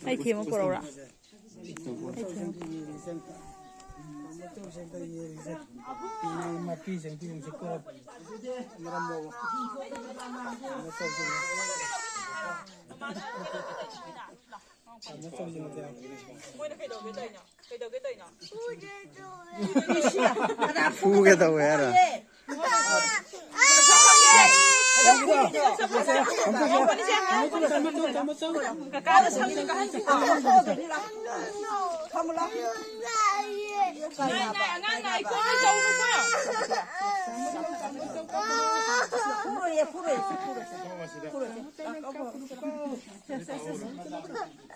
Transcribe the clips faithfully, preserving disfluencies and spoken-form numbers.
ꯑꯩ ꯊꯦꯝꯃ ꯄꯨꯔꯛꯎꯔꯥ? ꯑꯩ ꯊꯦꯝꯃ꯫ ꯃꯣꯏꯅ ꯀꯩꯗꯧꯒꯦ ꯇꯧꯔꯤꯅꯣ? ꯀꯩꯗꯧꯒꯦ ꯇꯧꯔꯤꯅꯣ? ꯐꯨꯒꯦ ꯇꯧꯋꯦ ꯍꯥꯏꯔꯣ? ꯀꯀꯥꯗ ꯁꯝꯁꯦ ꯀꯛꯍꯟꯁꯤꯀꯣ꯫ ꯑꯉꯥꯡ ꯅꯥꯏꯀꯣ, ꯀꯩꯗꯧꯅꯨꯀꯣ꯫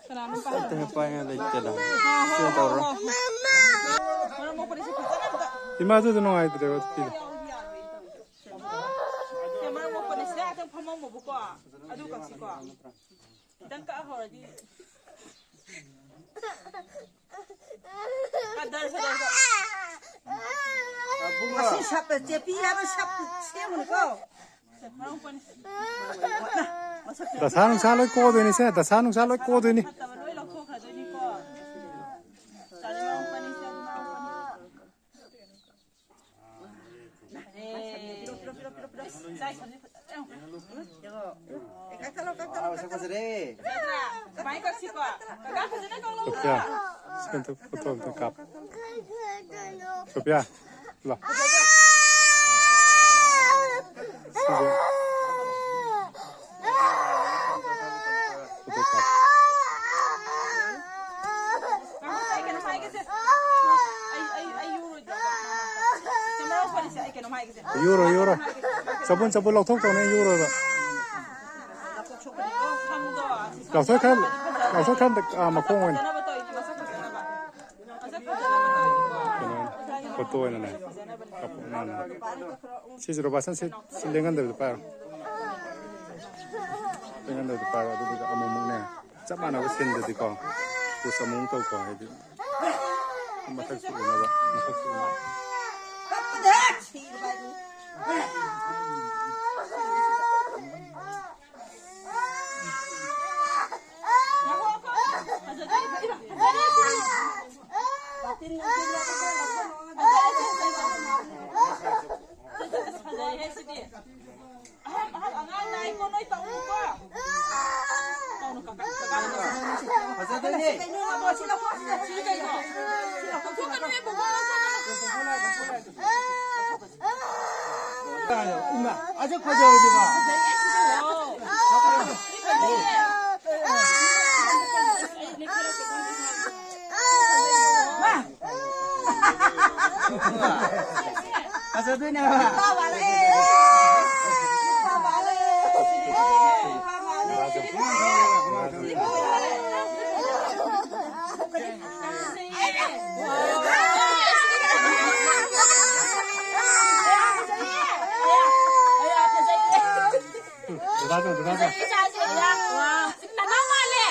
ꯀꯅꯥꯅꯣ ꯄꯥꯏ-, ꯄꯥꯏꯅꯤꯡꯉꯥꯏ ꯂꯩꯇꯦꯗ꯫ ꯁꯤ ꯇꯧꯔꯣ꯫ ꯃꯔꯝ ꯃꯣꯛꯄꯅꯦ, ꯁꯤ ꯐꯖꯅ ꯑꯝꯇ꯫ ꯏꯃꯥꯗꯨꯗ ꯅꯨꯡꯉꯥꯏꯇ꯭ꯔꯦꯕ ꯐꯤꯗꯣ꯫ ꯁꯦ, ꯃꯔꯝ ꯃꯣꯛꯄꯅꯦ, ꯁꯤꯗ ꯉꯥꯛꯇꯪ ꯐꯝꯃꯝꯃꯣꯕꯀꯣ꯫ ꯑꯗꯨ ꯀꯛꯁꯤꯀꯣ꯫ ꯈꯤꯇꯪ ꯀꯛꯑ ꯍꯧꯔꯗꯤ꯫ ꯀꯗꯔ ꯐꯗꯔ꯫ ꯃꯁꯤ ꯁꯞ, ꯆꯦꯄꯤ ꯍꯥꯏꯕ ꯁꯞ ꯁꯦꯝꯒꯅꯨꯀꯣ꯫ ꯗꯁꯥ ꯅꯨꯡꯁꯥ ꯂꯣꯏ ꯀꯣꯗꯣꯏꯅꯤ ꯁꯦ, ꯗꯁꯥ ꯅꯨꯡꯁꯥ ꯂꯣꯏ ꯀꯣꯗꯣꯏꯅꯤ꯫ ꯁꯣꯐꯤꯌꯥ, ꯁꯤꯗ ꯐꯣꯇꯣ ꯑꯝꯇ ꯀꯥꯞ꯫ ꯁꯣꯐꯤꯌꯥ, ꯂꯥꯎ꯫ ꯁꯤꯁꯦ꯫ ꯐꯣꯇꯣ ꯀꯥꯞ꯫ ꯑꯩ ꯀꯩꯅꯣꯝ ꯍꯥꯏꯒꯦꯁꯦ꯫ ꯑꯩ, ꯑꯩ, ꯑꯩ ꯌꯨꯔꯣꯏꯗ꯭ꯔꯣ? ꯁꯤ ꯃꯔꯛ ꯐꯔꯤꯁꯦ, ꯑꯩ ꯀꯩꯅꯣꯝ ꯍꯥꯏꯒꯦꯁꯦ꯫ Euro, euro. ꯆꯕꯨꯟ ꯆꯕꯨꯟ ꯂꯧꯊꯣꯛꯇꯧꯅꯦ, ꯌꯨꯔꯣꯏꯕ꯫ ꯂꯧꯊꯣꯛꯈ꯭ꯔ-, ꯂꯧꯊꯣꯛꯈ꯭ꯔ-, ꯑꯥ, ꯃꯈꯣꯡ ꯑꯣꯏꯅ꯫ ꯀꯩꯅꯣ, ꯐꯣꯇꯣ ꯑꯣꯏꯅꯅꯦ꯫ ꯀꯥꯞꯄꯛꯑꯣ, ꯃꯥꯅ꯫ ꯁꯤꯁꯦ ꯔꯣꯕꯥꯁꯟ ꯁꯤ, ꯁꯤ ꯂꯦꯡꯍꯟꯗꯕꯤꯗ ꯄꯥꯏꯔꯣ꯫ ꯂꯦꯡꯍꯟꯗꯕꯤꯗ ꯄꯥꯏꯔꯣ, ꯑꯗꯨꯗꯨꯒ ꯑꯃꯨꯛ ꯑꯃꯨꯛꯅꯦ꯫ ꯆꯞ ꯃꯥꯟꯅꯕ ꯁꯤꯟꯗꯗꯤꯀꯣ꯫ ꯄꯨꯁ ꯑꯃꯨꯛ ꯇꯧꯀꯣ, ꯍꯥꯏꯗꯤ꯫ ꯃꯊꯛꯁꯨ ꯎꯅꯕ, ꯃꯊꯛꯁꯨ ꯎꯅꯕ꯫ ꯀꯩꯅꯣ, ꯑꯗꯣ ꯁꯤ ꯂꯧꯊꯣꯛ, ꯁꯤ ꯀꯩꯅꯣ? ꯁꯤ ꯂꯧꯊꯣꯛ, ꯁꯤ ꯂꯧꯊꯣꯛ꯫ ꯂꯧꯊꯣꯛꯀꯅꯨꯍꯦ, ꯕꯣꯕꯣꯛ, ꯂꯧꯊꯣꯛꯀꯅꯨ꯫ ꯏꯃꯥ, ꯑꯁꯨꯛ ꯐꯖꯕꯁꯤꯕꯣ꯫ ꯐꯖꯩꯌꯦ, ꯁꯤꯗꯤ, ꯋꯥꯎ꯫ ꯐꯖꯩꯌꯦ꯫ ꯐꯖꯗꯣꯏꯅꯦ ꯍꯥꯏꯕ꯫ ꯗꯗꯥ ꯆꯪ, ꯗꯗꯥ ꯆꯪ꯫ ꯏꯆꯥꯁꯦ, ꯑꯌꯥ꯫ ꯅꯅꯥꯎ ꯃꯥꯜꯂꯦ꯫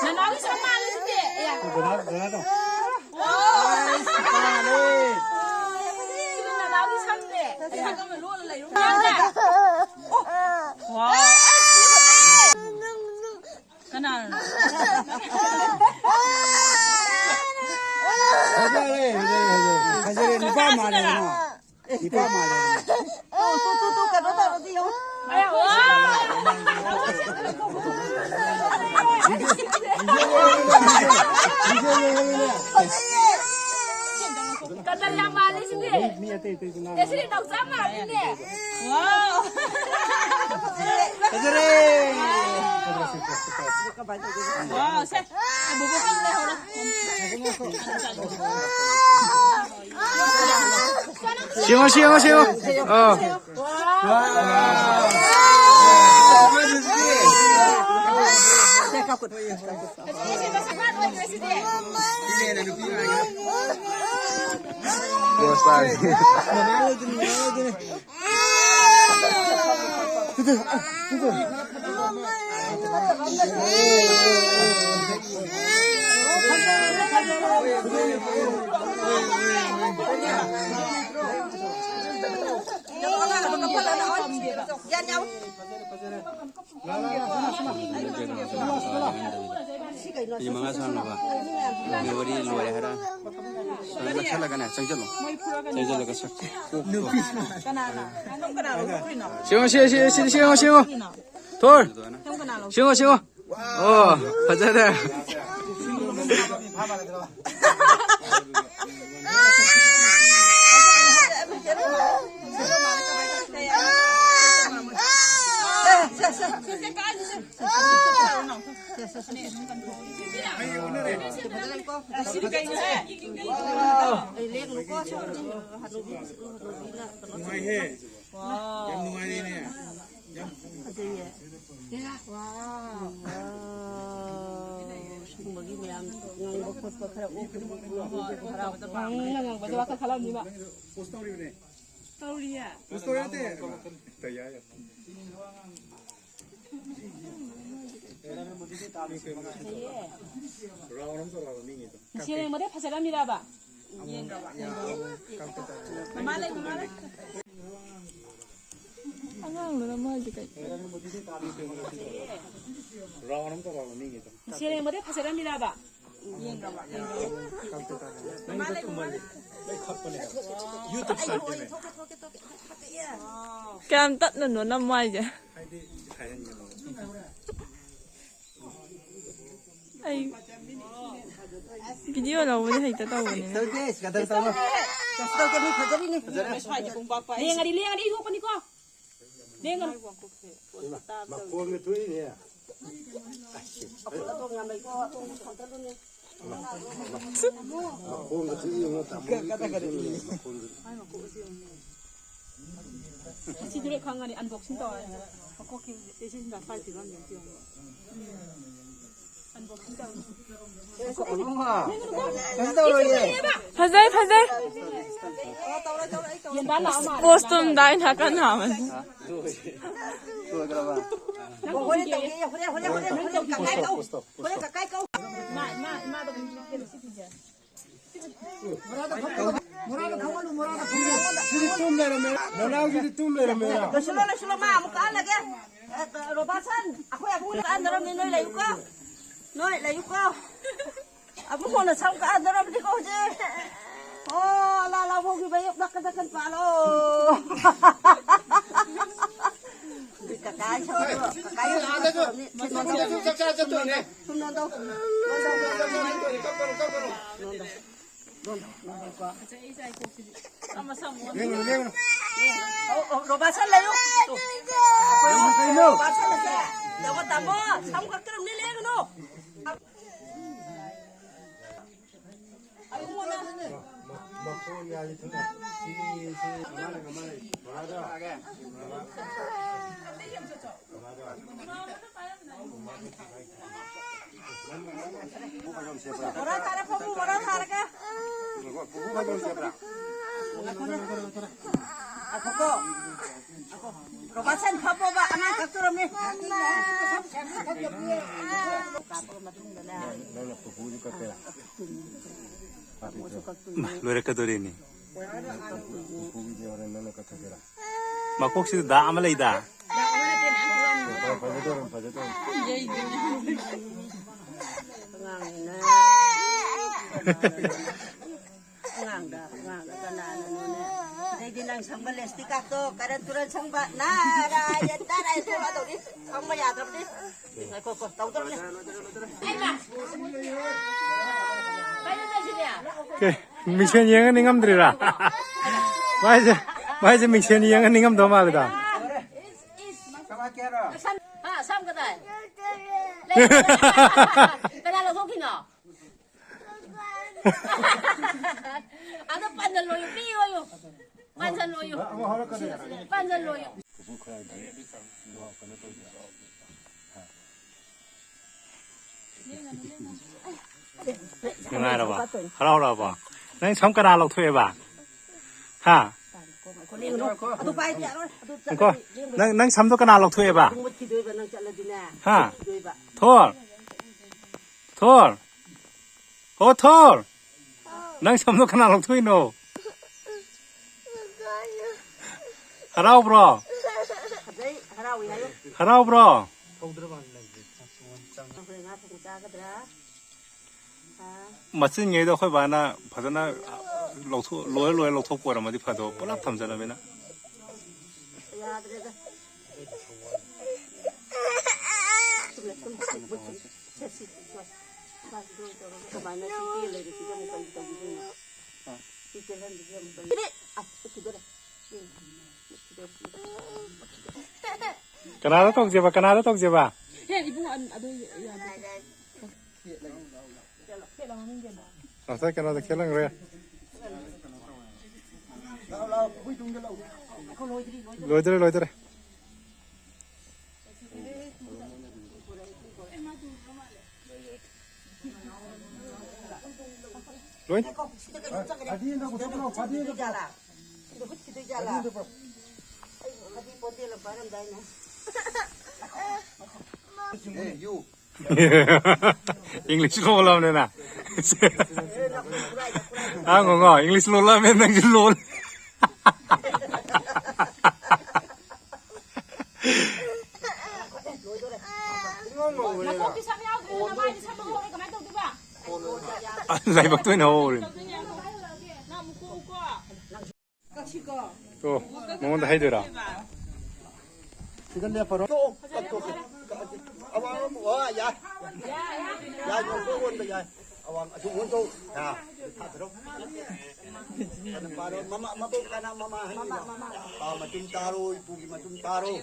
ꯅꯅꯥꯎꯒꯤ ꯁꯝ ꯃꯥꯜꯂꯦ ꯁꯤꯗꯤ꯫ ꯑꯌꯥ꯫ ꯗꯗꯥ, ꯗꯗꯥ ꯆꯪ꯫ ꯑꯣ꯫ ꯑꯩꯁ, ꯏꯄꯥꯅꯦ꯫ ꯁꯤꯗꯤ ꯅꯅꯥꯎꯒꯤ ꯁꯝꯅꯦ꯫ ꯁꯝ ꯑꯃ ꯂꯣꯜꯂ ꯂꯩꯔꯨ꯫ ꯌꯥꯗꯦ꯫ ꯋꯥꯎ꯫ ꯑꯁ, ꯁꯤꯗꯤ ꯐꯖꯩꯌꯦ꯫ ꯀꯅꯥꯅꯣ? ꯐꯖꯔꯦ, ꯐꯖꯔꯦ, ꯐꯖꯔꯦ꯫ ꯐꯖꯔꯦ, ꯅꯨꯄꯥ ꯃꯥꯜꯂꯦ, ꯀꯅꯥ? ꯅꯨꯄꯥ ꯃꯥꯜꯂꯦ꯫ ꯇꯨ, ꯇꯨ, ꯇꯨ, ꯇꯨ, ꯀꯩꯅꯣ ꯇꯧꯔꯗꯤ ꯌꯦꯡꯉꯨ꯫ ꯑꯌꯥ, ꯋꯥ! ꯀꯗꯔ ꯌꯥꯝ ꯃꯥꯜꯂꯦ ꯁꯤꯗꯤ꯫ ꯃꯤ ꯑꯇꯩ ꯑꯇꯩꯁꯨ ꯉꯥꯡꯉꯦ꯫ ꯑꯦ, ꯁꯤꯗꯤ ꯅꯥꯎꯆꯥ ꯃꯥꯜꯂꯤꯅꯦ꯫ ꯋꯥꯎ! ꯐꯖꯔꯦ! ꯋꯥꯎ, ꯁꯦ꯫ ꯑꯦ, ꯕꯣꯕꯣꯛ ꯈꯔ ꯂꯩꯍꯧꯔꯣ꯫ ꯁꯦꯡꯉꯣ, ꯁꯦꯡꯉꯣ, ꯁꯦꯡꯉꯣ꯫ ꯑꯥ꯫ ꯃꯤꯅꯤꯠ ꯃꯉꯥ ꯁꯥꯡꯅꯕ꯫ ꯃꯤ ꯋꯥꯔꯤ ꯂꯣꯏꯔꯦ ꯍꯥꯏꯔ꯫ ꯅꯛꯁꯜꯂꯒꯅꯦ, ꯆꯪꯁꯤꯜꯂꯣ꯫ ꯆꯪꯁꯤꯜꯂꯒ ꯁꯛ-, ꯀꯣꯛꯇꯣ꯫ ꯁꯦꯡꯉꯣ, ꯁꯦꯡꯉꯣ, ꯁꯦꯡꯉꯣ, ꯁꯦꯡꯉꯣ, ꯁꯦꯡꯉꯣ꯫ ꯊꯣꯔ꯫ ꯁꯦꯡꯉꯣ, ꯁꯦꯡꯉꯣ꯫ ꯑꯣ, ꯐꯖꯔꯦ꯫ ꯅꯨꯡꯉꯥꯏꯍꯦ꯫ ꯌꯥꯝ ꯅꯨꯡꯉꯥꯏꯔꯦꯅꯦ꯫ ꯌꯥꯝ ꯐꯖꯩꯌꯦ꯫ ꯁꯤꯒꯨꯝꯕꯒꯤ ꯃꯌꯥꯝ ꯉꯪꯕ ꯈꯣꯠꯄ ꯈꯔ ꯎꯕꯗ ꯍꯔꯥꯎ-, ꯉꯪꯕꯁꯦ ꯋꯥꯈꯜ ꯈꯜꯂꯝꯅꯤꯕ꯫ ꯄꯣꯁ ꯇꯧꯔꯤꯕꯅꯦ꯫ ꯇꯧꯔꯤꯌꯦ꯫ ꯄꯣꯁ ꯇꯧꯔꯤ ꯅꯠꯇꯦ꯫ ꯇꯧ ꯌꯥꯏ, ꯌꯥꯏ꯫ ꯐꯖꯩꯌꯦ꯫ ꯔꯥꯎꯟ ꯑꯃ ꯇꯧꯔꯛꯑꯕ ꯃꯤꯉꯩꯗꯣ꯫ ꯁꯦꯡꯕꯗꯩ ꯐꯖꯔꯝꯃꯤꯔꯕ? ꯃꯃꯥ ꯂꯩ, ꯃꯃꯥ ꯂꯩ꯫ ꯑꯉꯥꯡꯗꯨꯅ ꯃꯥꯏꯁꯦ ꯀꯩ? ꯔꯥꯎꯟ ꯑꯃ ꯇꯧꯔꯛꯑꯕ ꯃꯤꯉꯩꯗꯣ꯫ ꯁꯦꯡꯕꯗꯩ ꯐꯖꯔꯝꯃꯤꯔꯕ? ꯃꯃꯥ ꯂꯩ, ꯃꯃꯥ ꯂꯩ꯫ ꯀꯌꯥꯝ ꯇꯞꯅꯅꯣ ꯅꯝꯃꯣ ꯍꯥꯏꯁꯦ? ꯑꯩ ꯚꯤꯗꯤꯑꯣ ꯂꯧꯕꯗꯤ ꯍꯩꯇ ꯇꯧꯕꯅꯤꯅ꯫ ꯇꯧꯗꯦ, ꯀꯗꯔ ꯇꯧꯅꯨ꯫ ꯀꯩꯁꯨ ꯇꯧꯗꯦ, ꯃꯤ ꯐꯖꯔꯤꯅꯤ꯫ ꯂꯦꯡꯉꯗꯤ, ꯂꯦꯡꯉꯗꯤ ꯑꯩ ꯅꯣꯛꯄꯅꯤꯀꯣ꯫ ꯂꯦꯡꯒꯅꯨ꯫ ꯃꯈꯣꯟꯒ ꯊꯣꯛꯏꯅꯦ꯫ ꯃꯈꯣꯡꯒ ꯊꯨ ꯌꯦꯡꯉꯣ, ꯇꯥꯃꯣ꯫ ꯃꯈꯣꯡꯒ꯫ ꯁꯤꯗꯨꯗ ꯈꯪꯉꯅꯤ, unboxing ꯇꯧꯔꯅꯤ꯫ ꯃꯀꯣꯛꯀꯤ ꯆꯦꯁꯤꯟꯗ ꯁ꯭ꯋꯥꯏ ꯐꯤꯕꯝꯁꯦ ꯑꯝꯇ ꯌꯦꯡꯉꯣ꯫ Unboxing ꯇꯧꯔꯅꯤ꯫ ꯀꯩꯁꯨ ꯇꯧꯔꯣꯏꯌꯦ꯫ ꯐꯖꯩ, ꯐꯖꯩ꯫ ꯌꯦꯟꯗꯥ ꯂꯥꯛꯑ ꯃꯥꯜꯂꯦ꯫ ꯄꯣꯁꯇꯣꯝꯗ ꯑꯩ ꯅꯥꯀꯟ ꯅꯥꯕꯅꯤ꯫ ꯂꯣꯏꯈ꯭ꯔꯕ? ꯍꯣꯔꯦꯟ ꯇꯧꯒꯦ, ꯍꯣꯔꯦꯟ, ꯍꯣꯔꯦꯟ, ꯍꯣꯔꯦꯟ, ꯍꯣꯔꯦꯟ ꯀꯀꯥꯏ ꯀꯧ꯫ ꯍꯣꯔꯦꯟ ꯀꯀꯥꯏ ꯀꯧ꯫ ꯃꯥ, ꯃꯥ, ꯏꯃꯥꯗ ꯑꯗꯨꯝ ꯄꯤꯔꯛꯀꯦ, ꯁꯤ ꯄꯤꯖꯔꯦ꯫ ꯁꯤꯗꯤ ꯇꯨꯝ ꯂꯩꯔꯝꯃꯦ꯫ ꯅꯅꯥꯎꯁꯤꯗꯤ ꯇꯨꯝ ꯂꯩꯔꯝꯃꯦ꯫ ꯂꯣꯏꯁꯤꯜꯂꯣ, ꯂꯣꯏꯁꯤꯜꯂꯣ, ꯃꯥ ꯑꯃꯨꯛ ꯀꯛꯍꯜꯂꯒꯦ꯫ ꯑꯦ, ꯔꯣꯕꯥꯁꯟ, ꯑꯩꯈꯣꯏ ꯑꯕꯨꯡ ꯀꯛꯍꯟꯗꯧꯔꯕꯅꯤ, ꯅꯣꯏ ꯂꯩꯌꯨꯀꯣ꯫ ꯅꯣꯏ ꯂꯩꯌꯨꯀꯣ꯫ ꯑꯕꯨꯡꯉꯣꯅ ꯁꯝ ꯀꯛꯍꯟꯗꯧꯔꯕꯅꯤꯀꯣ ꯍꯧꯖꯤꯛ꯫ ꯑꯣ, ꯑꯂꯥ, ꯑꯂꯥ, ꯐꯧꯒꯤ ꯃꯌꯨꯝ ꯅꯥꯀꯟ ꯅꯥꯀꯟ ꯄꯥꯜꯂꯣ꯫ ꯀꯀꯥ ꯏꯁꯧꯗꯣ, ꯀꯀꯥ ꯏꯁꯧꯗꯣ ꯇꯧꯔꯝꯅꯤ꯫ ꯁꯦ, ꯅꯣꯟꯊꯧ꯫ ꯁꯨꯝ ꯅꯣꯟꯊꯧ꯫ ꯅꯣꯟꯊꯧ, ꯅꯣꯟꯊꯧ꯫ ꯅꯣꯟꯊꯧ, ꯅꯣꯟꯊꯧꯀꯣ꯫ ꯑꯧ, ꯑꯧ, ꯔꯣꯕꯥꯔꯠꯁꯟ ꯂꯩꯌꯨ꯫ ꯇꯨ꯫ ꯀꯩꯅꯣ? ꯔꯣꯕꯥꯔꯠꯁꯟ ꯑꯁꯦ꯫ ꯌꯦꯡꯉꯣ, ꯇꯥꯃꯣ, ꯁꯝ ꯀꯛꯇ꯭ꯔꯕꯅꯤ, ꯂꯦꯡꯒꯅꯨ꯫ ꯕꯣꯔꯥ ꯊꯥꯔꯦ, ꯐꯃꯨꯡ ꯕꯣꯔꯥ ꯊꯥꯔꯒ꯫ ꯉꯥꯏꯈꯣꯀꯣ꯫ ꯉꯥꯏꯈꯣ꯫ ꯔꯣꯕꯥꯔꯠꯁꯟ, ꯐꯝꯃꯣꯕ, ꯑꯉꯥꯡ ꯀꯞꯇꯣꯔꯝꯅꯤ꯫ ꯀꯥꯞꯄ ꯃꯇꯨꯡꯗꯅꯦ꯫ ꯅꯪꯅ ꯄꯨꯄꯨꯁꯨ ꯀꯞꯄꯦ꯫ ꯃꯥ, ꯂꯣꯏꯔꯛꯀꯗꯣꯔꯦꯅꯦ꯫ ꯃꯀꯣꯛꯁꯤꯗ ꯗꯥꯛ ꯑꯃ ꯂꯩꯗ꯫ ꯐꯖꯗꯧꯔꯝ, ꯐꯖꯗꯧꯔꯝ꯫ ꯑꯉꯥꯡꯅ꯫ ꯑꯉꯥꯡꯗ, ꯑꯉꯥꯡꯗ ꯀꯅꯥꯅꯅꯣꯅꯦ? ꯑꯗꯩꯗꯤ ꯅꯪ ꯁꯪꯕ ꯂꯦꯁꯇꯤꯛ ꯀꯥꯞꯇꯣ, ꯀꯔꯟ ꯇꯨꯔꯟ ꯁꯪꯕ, ꯅꯥꯔꯥꯌꯟ ꯇꯥꯔꯥꯌꯟ ꯊꯣꯛꯂꯛꯑꯗꯧꯅꯤ꯫ ꯁꯪꯕ ꯌꯥꯗ꯭ꯔꯕꯅꯤ꯫ ꯉꯥꯏꯈꯣꯀꯣ, ꯇꯧꯗꯧꯔꯦ꯫ ꯀꯩꯅꯣ ꯇꯧꯁꯤꯗꯤ꯫ ꯀꯦ, ꯃꯤꯡꯁꯦꯟ ꯌꯦꯡꯉ ꯅꯤꯡꯉꯝꯗ꯭ꯔꯤꯔꯥ? ꯃꯥꯏꯁꯦ, ꯃꯥꯏꯁꯦ ꯃꯤꯡꯁꯦꯟ ꯌꯦꯡꯉ ꯅꯤꯡꯉꯝꯗꯧ ꯃꯥꯜꯂꯤꯗ꯫ ꯁꯝ-, ꯍꯥ, ꯁꯝ ꯀꯗꯥꯏ? ꯂꯩ-, ꯀꯅꯥ ꯂꯧꯊꯣꯛꯈꯤꯅꯣ? ꯑꯗꯣ ꯄꯥꯟꯖꯜꯂꯣꯌꯨ, ꯄꯤꯌꯣꯌꯨ꯫ ꯄꯥꯟꯖꯜꯂꯣꯌꯨ꯫ ꯄꯥꯟꯖꯜꯂꯣꯌꯨ꯫ ꯅꯨꯡꯉꯥꯏꯔꯕ? ꯍꯔꯥꯎꯔꯕ? ꯅꯪ ꯁꯝ ꯀꯅꯥ ꯂꯧꯊꯣꯛꯑꯦꯕ? ꯍꯥ? ꯑꯗꯨ ꯄꯥꯏꯕ ꯌꯥꯔꯣꯏ꯫ ꯑꯗꯨ ꯉꯥꯏꯈꯣ꯫ ꯆꯠꯂꯗꯤ ꯂꯦꯡꯕ ꯅꯪ, ꯅꯪ ꯁꯝꯗꯣ ꯀꯅꯥ ꯂꯧꯊꯣꯛꯑꯦꯕ? ꯑꯗꯨꯝ ꯃꯨꯠꯈꯤꯗꯣꯏꯕ, ꯅꯪ ꯆꯠꯂꯗꯤꯅꯦ꯫ ꯍꯥ? ꯃꯨꯠꯈꯤꯗꯣꯏꯕ꯫ ꯊꯣꯔ! ꯊꯣꯔ! ꯑꯣ, ꯊꯣꯔ! ꯅꯪ ꯁꯝꯗꯣ ꯀꯅꯥ ꯂꯧꯊꯣꯛꯏꯅꯣ? ꯍꯔꯥꯎꯕ꯭ꯔꯣ? ꯐꯖꯩ, ꯍꯔꯥꯎꯏ ꯍꯥꯏꯌꯨ꯫ ꯍꯔꯥꯎꯕ꯭ꯔꯣ? ꯍꯣꯔꯦꯟ ꯉꯥ ꯊꯣꯡꯕ ꯆꯥꯒꯗ꯭ꯔꯥ? ꯍꯥ? ꯃꯆꯤꯟꯉꯩꯗꯣ ꯑꯩꯈꯣꯏ ꯕꯥꯅ ꯐꯖꯅ ꯂꯧꯊꯣꯛ-, ꯂꯣꯏꯔ ꯂꯣꯏꯔ ꯂꯧꯊꯣꯛꯄ ꯑꯣꯏꯔꯝꯃꯗꯤ ꯐꯗꯧꯕ, ꯄꯨꯂꯞ ꯊꯝꯖꯜꯂꯃꯤꯅ꯫ ꯌꯥꯗ꯭ꯔꯦꯗ꯫ ꯀꯃꯥꯏꯅ ꯁꯤ ꯄꯦꯟ ꯂꯩꯔꯤꯁꯤꯗꯤ ꯑꯃꯨꯛ ꯀꯔꯤ ꯇꯧꯈꯤꯗꯣꯏꯅꯣ? ꯁꯤ ꯆꯦꯜꯍꯟꯕꯁꯤꯗ ꯑꯃꯨꯛ ꯀꯔꯤ? ꯑꯁ, ꯃꯨꯠꯈꯤꯗꯣꯔꯦ꯫ ꯎꯝ, ꯃꯨꯠꯈꯤꯗꯣꯔꯦ꯫ ꯀꯅꯥꯗ ꯇꯧꯁꯦꯕ? ꯀꯅꯥꯗ ꯇꯧꯁꯦꯕ? ꯍꯦ, ꯏꯕꯨꯡ, ꯑꯗꯨ ꯌꯥꯗꯦ꯫ ꯉꯁꯥꯏ ꯀꯩꯅꯣꯗ ꯈꯦꯠꯂꯝꯈ꯭ꯔꯦ꯫ ꯂꯣꯏꯗꯔꯦ, ꯂꯣꯏꯗꯔꯦ꯫ ꯂꯣꯏ꯫ English ꯂꯣꯜꯂꯕꯅꯤꯅ꯫ ꯑꯉꯥꯡꯉꯣ, English ꯂꯣꯜꯂꯕꯅꯤꯅ ꯅꯪꯁꯨ ꯂꯣꯜ꯫ ꯅꯀꯣꯛꯇꯤ ꯁꯝ ꯌꯥꯎꯗ꯭ꯔꯦ, ꯅꯃꯥꯏꯗꯤ ꯁꯝ ꯍꯧꯔꯦ, ꯀꯃꯥꯏꯅ ꯇꯧꯗꯣꯏꯕ? ꯂꯥꯏꯕꯛꯇ ꯑꯣꯏꯅ ꯍꯧꯔꯦ꯫ ꯇꯧꯗꯣꯏꯅꯦ꯫ ꯅꯪ ꯑꯃꯨꯛ ꯀꯣꯛꯎꯀꯣ꯫ ꯑꯣ, ꯃꯉꯣꯟꯗ ꯍꯥꯏꯗꯣꯏꯔꯥ? ꯁꯤꯗ ꯂꯦꯞꯄꯔꯣ꯫ ꯀꯛꯑꯣ, ꯀꯛꯊꯣꯛꯀꯦ꯫ ꯀꯛꯑꯒꯦ꯫ ꯑꯋꯥꯡ ꯑꯃ, ꯑꯣ, ꯌꯥꯏ꯫ ꯌꯥꯏ, ꯌꯥꯏ, ꯑꯣꯟꯊꯣꯛ, ꯑꯣꯟꯕ ꯌꯥꯏ꯫ ꯑꯋꯥꯡ ꯑꯗꯨ ꯑꯣꯟꯊꯣꯛ꯫ ꯌꯥ, ꯊꯥꯗꯔꯣ꯫ ꯑꯗꯨ ꯄꯥꯔꯣ꯫ ꯃꯃꯥ, ꯃꯕꯣꯛ ꯀꯅꯥ ꯃꯃꯥ ꯍꯥꯏꯔꯤꯅꯣ? ꯃꯃꯥ, ꯃꯃꯥ꯫ ꯑꯥ, ꯃꯇꯨꯝ ꯇꯥꯔꯣ, ꯏꯄꯨꯒꯤ ꯃꯇꯨꯝ ꯇꯥꯔꯣ꯫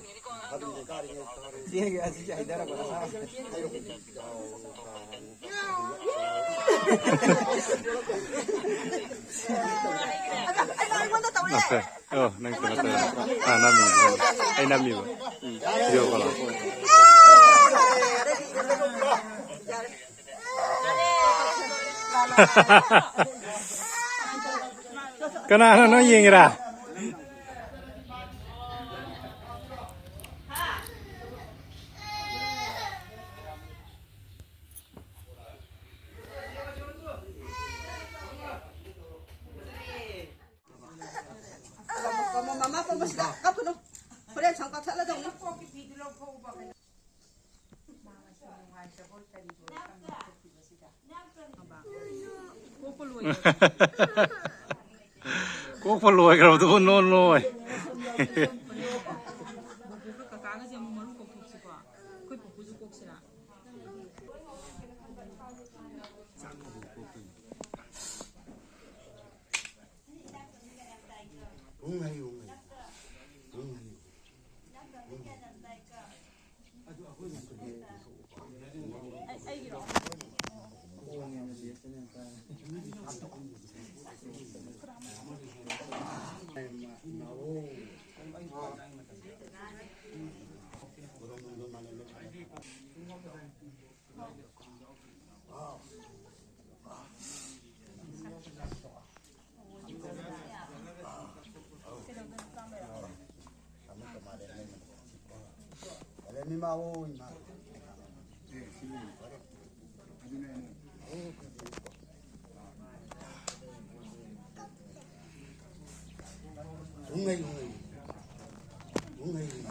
ꯑꯗꯨꯗꯤ ꯀꯥꯔꯤꯉꯩ ꯇꯥꯔꯣ꯫ ꯆꯦꯡꯒꯤ ꯑꯁꯤ ꯍꯩꯊꯔꯛꯄꯗ ꯍꯥꯏꯔꯣ꯫ ꯑꯩꯉꯣꯟꯗ ꯇꯧꯔꯦ꯫ ꯑꯣ, ꯅꯪ ꯀꯩꯅꯣ ꯇꯧꯔꯦ꯫ ꯑꯥ, ꯅꯝꯃꯤꯕ꯫ ꯑꯩ ꯅꯝꯃꯤꯕ꯫ ꯎꯝ, video call ꯂꯥꯛꯄ꯫ ꯀꯅꯥꯅꯣ ꯅꯣꯏ ꯌꯦꯡꯉꯤꯔꯥ? ꯃꯃꯥ ꯄꯣꯝꯕꯁꯤꯗ ꯀꯞꯀꯅꯨ꯫ ꯍꯣꯔꯦꯟ ꯁꯪ ꯀꯛꯊꯠꯂꯗꯧꯅꯤ꯫ ꯀꯣꯛꯄ ꯂꯣꯏꯈ꯭ꯔꯕꯗꯨꯕꯨ ꯅꯣ ꯅꯣꯏ꯫ ꯕꯣꯕꯣꯛꯀ ꯀꯀꯥꯒꯁꯦ ꯑꯃꯨꯛ ꯃꯔꯨ ꯀꯣꯛꯊꯣꯛꯁꯤꯀꯣ꯫ ꯑꯩꯈꯣꯏ ꯄꯨꯄꯨꯁꯨ ꯀꯣꯛꯁꯤꯔꯥ? ꯎꯝ, ꯍꯥꯏꯌꯨ, ꯎꯝ, ꯍꯥꯏꯌꯨ꯫ ꯎꯝ, ꯍꯥꯏꯌꯨ꯫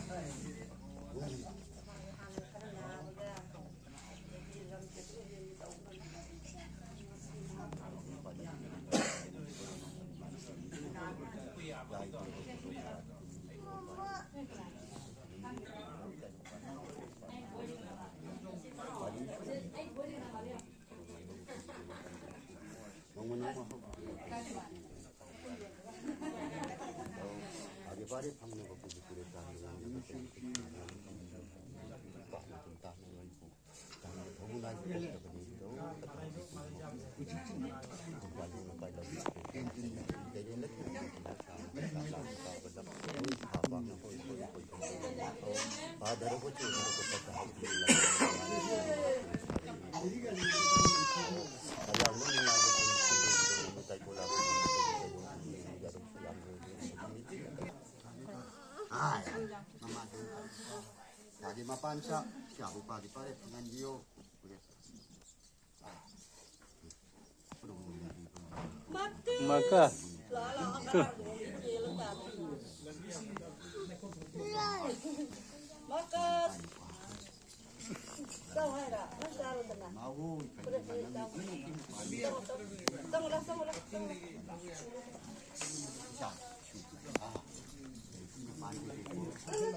ꯄꯥꯗꯤ ꯃꯄꯥꯟ ꯁꯥ, ꯁꯤꯌꯥꯕꯨ ꯄꯥꯗꯤ ꯄꯥꯔꯦ, ꯐꯪꯍꯟꯕꯤꯌꯣ꯫ ꯃꯀ꯫ ꯃꯀ꯫ ꯆꯥꯎ ꯍꯥꯏꯔ? ꯅꯪ ꯆꯥꯔꯣꯗꯅ꯫ ꯆꯪꯉꯨ ꯂꯥꯎ, ꯆꯪꯉꯨ ꯂꯥꯎ, ꯆꯪꯉꯨ ꯂꯥꯎ꯫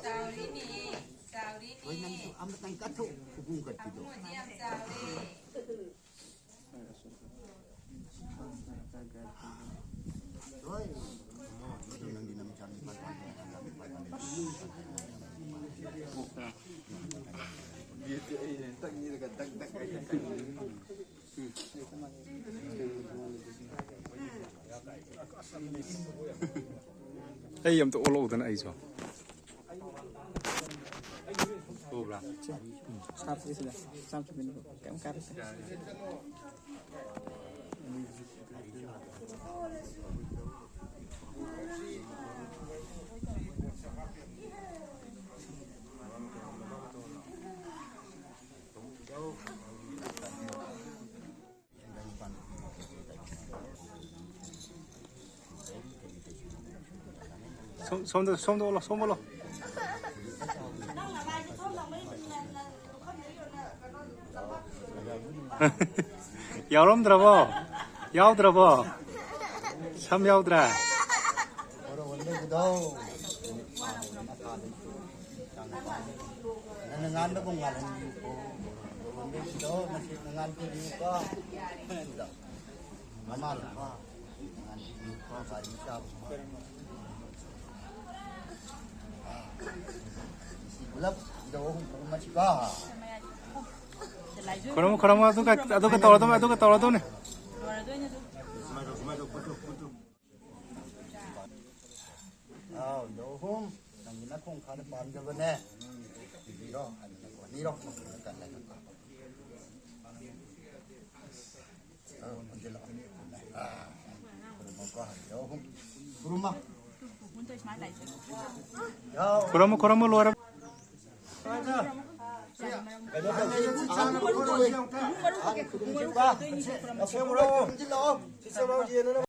ꯆꯥꯎꯔꯤꯅꯦ꯫ ꯆꯥꯎꯔꯤꯅꯦ꯫ ꯍꯣꯏ, ꯅꯪꯁꯨ ꯑꯃꯇꯪ ꯀꯠꯊꯣꯛ, ꯈꯨꯕꯨꯝ ꯀꯠꯄꯤꯗꯣ꯫ ꯄꯥꯕꯨꯡꯁꯤ ꯌꯥꯝ ꯆꯥꯎꯔꯦ꯫ ꯍꯣꯏ꯫ ꯅꯪꯗꯤ ꯅꯃꯤꯠ ꯆꯥꯝꯃ ꯅꯤꯄꯥꯜ ꯄꯥꯟꯕ꯫ ꯑꯩ ꯑꯝꯇ ꯑꯣꯜꯂꯛꯎꯗꯅ ꯑꯩꯁꯨ꯫ ꯎꯕ꯭ꯔꯥ? ꯁꯥꯞꯁꯤꯁꯤꯗ ꯆꯥꯝ ꯆꯨꯞꯄꯤꯅꯤꯀꯣ꯫ ꯀꯩꯝ ꯀꯥꯏꯔꯣꯏꯁꯦ꯫ ꯁꯣꯝ-, ꯁꯣꯝꯗ, ꯁꯣꯝꯗ ꯑꯣꯜꯂꯣ, ꯁꯣꯝ ꯑꯣꯜꯂꯣ꯫ ꯌꯥꯎꯔꯝꯗ꯭ꯔꯕꯣ? ꯌꯥꯎꯗ꯭ꯔꯕꯣ? ꯁꯝ ꯌꯥꯎꯗ꯭ꯔꯦ? ꯅꯪꯅ ꯉꯥꯟꯕꯒꯨꯝ ꯉꯥꯜꯍꯟꯕꯤꯌꯨꯀꯣ꯫ ꯅꯪꯅ ꯉꯥꯟꯕꯤꯌꯨꯀꯣ, ꯅꯁꯤꯡꯅ ꯉꯥꯟꯕꯤꯌꯨꯀꯣ꯫ ꯃꯃꯥꯅ ꯉꯥꯟꯕꯤꯌꯨꯀꯣ, ꯒꯥꯔꯤ ꯆꯥꯕ꯫ ꯄꯨꯂꯞ ꯏꯗꯧ ꯑꯍꯨꯝ ꯄꯨꯔꯝꯃꯁꯤꯀꯣ꯫ ꯈꯨꯔꯨꯝꯃꯨ, ꯈꯨꯔꯨꯝꯃꯨ, ꯑꯗꯨꯒ, ꯑꯗꯨꯒ ꯇꯧꯔꯗꯧꯅꯤ, ꯑꯗꯨꯒ ꯇꯧꯔꯗꯧꯅꯤ꯫ ꯑꯥꯎ, ꯏꯗꯧ ꯑꯍꯨꯝ, ꯅꯪꯒꯤ ꯅꯈꯣꯡ ꯈꯥꯗ ꯄꯥꯟꯖꯕꯅꯦ꯫ ꯏꯔꯣ, ꯑꯅꯤꯔꯣ, ꯑꯅꯤꯔꯣ, ꯀꯜꯂꯒ꯫ ꯑꯥꯎ, ꯄꯨꯟꯁꯤꯜꯂꯣ꯫ ꯑꯥ, ꯈꯨꯔꯨꯝꯃꯣꯀꯣ, ꯏꯗꯧ ꯑꯍꯨꯝ꯫ ꯈꯨꯔꯨꯝꯃꯣ꯫ ꯌꯥꯎ꯫ ꯈꯨꯔꯨꯝꯃꯣ, ꯈꯨꯔꯨꯝꯃꯣ, ꯂꯣꯏꯔꯕ꯫ ꯀꯩꯅꯣ ꯇꯧꯁꯤ꯫ ꯈꯨꯔꯨꯝꯃꯣ꯫ ꯈꯨꯔꯨꯝꯃꯣ꯫